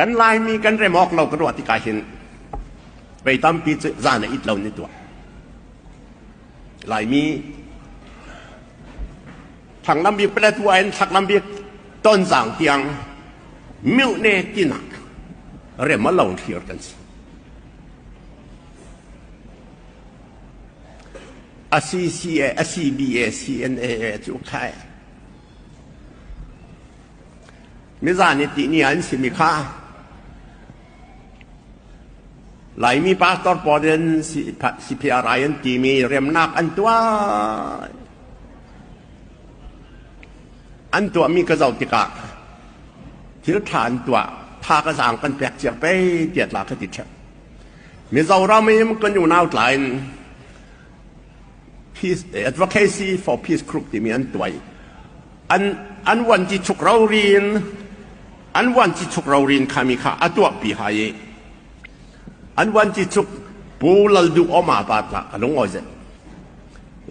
Kan Laimi kan rem awk lo ka ruah tikah hin vei tampi cu zan a it lo ni tuah. Laimi thanglam bik Paletwa in thaklam bik Tonzang tiang mihne tinak rem a lo thlir kan si. A CCA, a CBA, CNA cu khai. Mizan i tihni an simi kha Laimi pastor pawl in CPRI an timi remnak an tuah. An tuahmi ka zoh tikah thil ṭha an tuah, tha ka zaang kan pek cia pei tiah tla ka ti ṭheo. Mizoram in kan unau tla in Peace Advocacy for Peace Group timi an tuai. An an vuanci chuk rorin an vuanci chuk rorin khami kha a tuahpi hai i an vuanci chuk Pu Lal Duh Oma pa tla ka lung oi zet.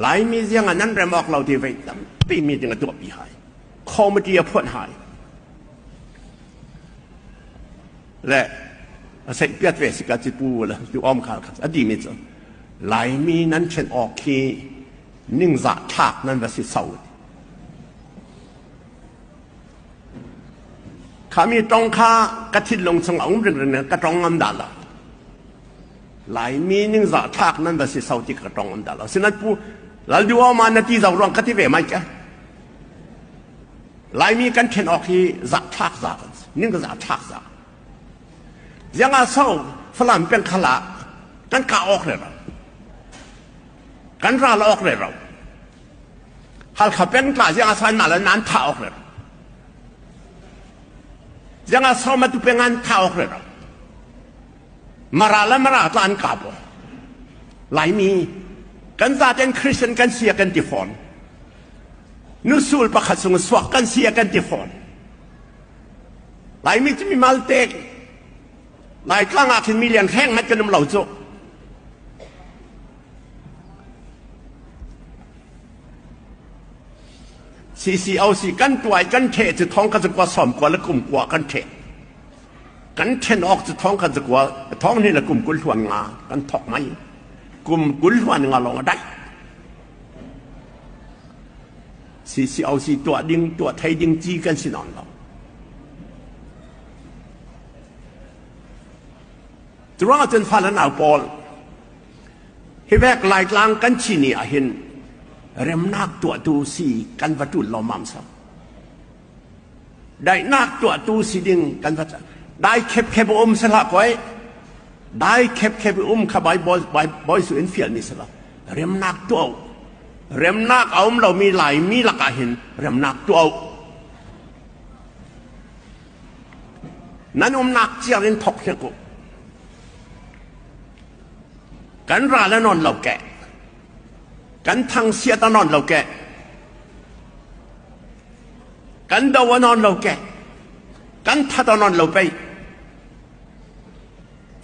Laimi ziang an an rem awk lo ti vei tampi meeting a tuahpi hai. Committee a phuan hai. Le a seih piat ve sika ci Pu Lal Duh Om kha a di mi cu Laimi nan ṭhen awk hi ningzah thlak nan va si so. Khami tong kha ka thinlung chung a um ringring ka tong ngam dah lo. Laimi ningzah thlak nan va si so ti ka tong ngam dah lo. Sinan pu Lal Duh ma na ti zau ruang ka ti ve mai ke. Laimi kan ṭhen awk hi zah thlak za kan si. Ningzah thlak za. Ziangah so Falam peng khal ah kan kah awk re ro. Kan ral awk re ro. Halkha peng tla ziangah so an mah le nan thah awk re ro. Ziangah so matu peng an thah awk re ro. Mara le Mara tla an kap awk. Laimi kan zaten Christian kan sia kan ti fawn. Nusul pakhat sung suak kan sia kan ti fawn. Laimi cu mi maltek Laitlang ah khin mi lian hreng hmanh kan um lo cu. CCOC kan tuai kan ṭheh cu thong kan zakua sawm kua le kum kua kan ṭheh. Kan ṭhen awk cu thong kan zakua thong hnih le kum 20 hluan nga kan thok mai. Kum 20 hluan nga lawng a daih. CCOC tuah ding tuah thei ding ci kan si nawn lo. Curuangah cun fa le nau pawl hi vek Laitlang kan chini ah hin remnak tuahtu si kan va ṭul lawmmam sam. Daihnak tuahtu si ding kan va dai khep khep um se hlah koi dai khep khep um kha Bible Bawi su in fial mi si lo remnak tuah remnak a um lomi Laimi lakah hin remnak tuah Nan umnak ciar in thok hnik u. Kan ral a nawn lo keh. Kan thangsiat a nawn lo keh. Kan do a nawn lo keh. Kan that a nawn lo pei.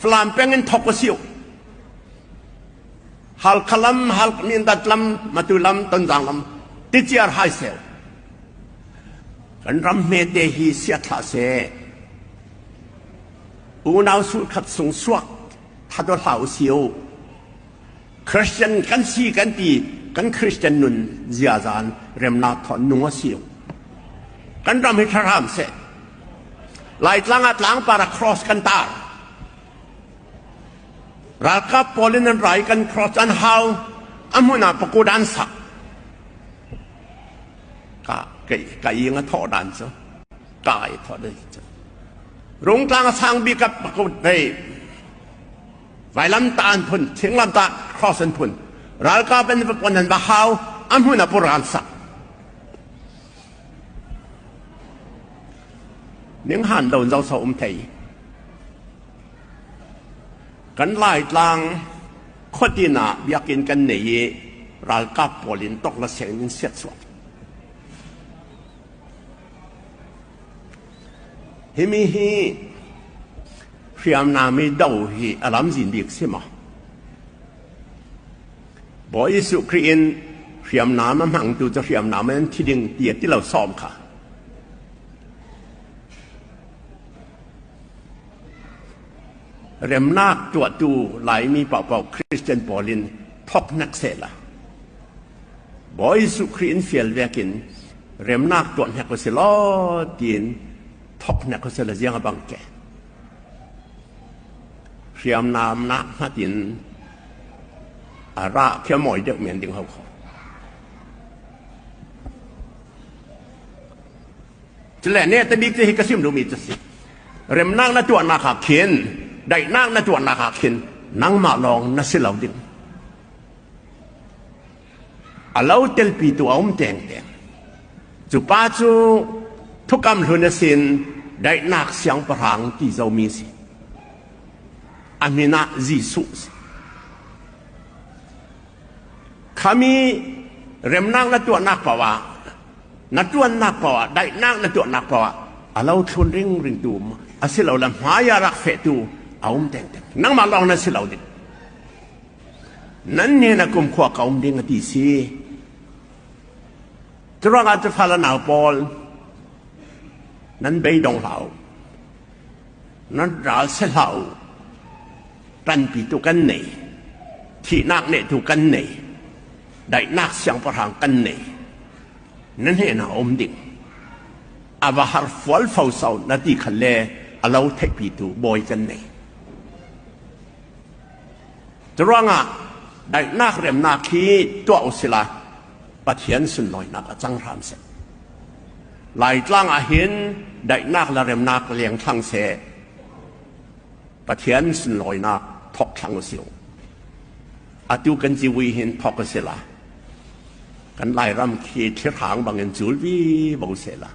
Falam peng in thok a siu. Halkha lam, Halk Mindat lam, Matu lam, Tonzang lam, ticiar hai sel. Kan ram hmete hi siat hlah seh. Unau sulkhat sung suak that hlah u si u. Christian kan si kan ti kan Christian nun ziazan remnak thawt nung a si u. Kan ram hi thahram seh. Laitlang ah tlangpar ah cross kan tar. Ralkap pawl in an rai kan cross an hau a hmun ah pakud an sak. Ka ka ing a thawh dan cu ka i thawh dan cu Rungtlang a sang bik a pakut vei vailam ta an phun thinglam ta cross an phun ralkap an va pon an va hau a hmun a pur an sak ning han lo zo so um thei kan Laitlang khuatin ah biakinn kan nei i ralkap pawl in tok la seng in siat suak. Himi hi hriamnam i do hi a lamzin bik si maw? Bawi Jesuh Khrih in hriamnam a hmangtu cu hriamnam in thi ding ti a ti lo sawm kha. Remnak tuahtu Laimi paohpaoh Christian pawl in thok hnek sehla. Bawi Jesuh Khrih in fial vekin remnak tuah hnek usih law tiin thok hnek usih la ziang a bang ke. Hriamnam nak hngat in a ra khi a mawi deuh men ding ho kho. Cule ne te bik hi ka sim duhmi cu si. Remnak na tuahnak ah khin, daihnak na tuahnak ah khin nangmah lawng na si lo ding. A lo telpi tu a um tengteng. Cu pa cu thukam hlun a sin daihnak siangpahrang ti zomi si. A min ah Jesuh si. Khami remnak na tuahnak paoh ah na tuannak paoh ah daihnak na tuahnak paoh ah a lo thlun ringring tu a si lo le hmai ah rak fehtu a um tengteng. Nangmah lawng na si lo ding. Nan nih na kumkhua ka um ding a ti si. Curuangah cu fal a nau pawl nan beidong hlah u. Nan ral se hlah u. Ṭanpi tu kan nei. Thihnak nehtu kan nei. Daihnak siangpahrang kan nei. Na hnenah um ding. A va har fual fo so na ti khan le a lo theihpitu bawi kan nei. Curuangah daihnak remnak hi tuah usila Pathian sunlawinak a cang hram seh. Laitlang ah hin daihnak le remnak leng thlang seh. Pathian sunlawinak thok thlang usih. Atu kan ciwi hin thok usila. Kan Lairam khi thirhang bangin cul vi bo seh la.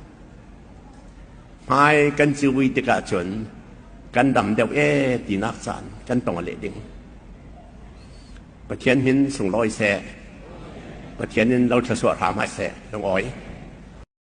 Hmai kan ciwi tikah cun kan dam deuh e tinak caan kan tong leh ding. Pathian hin sunglawi seh. Pathian in lo thluachuah hram hai seh. Lung awi.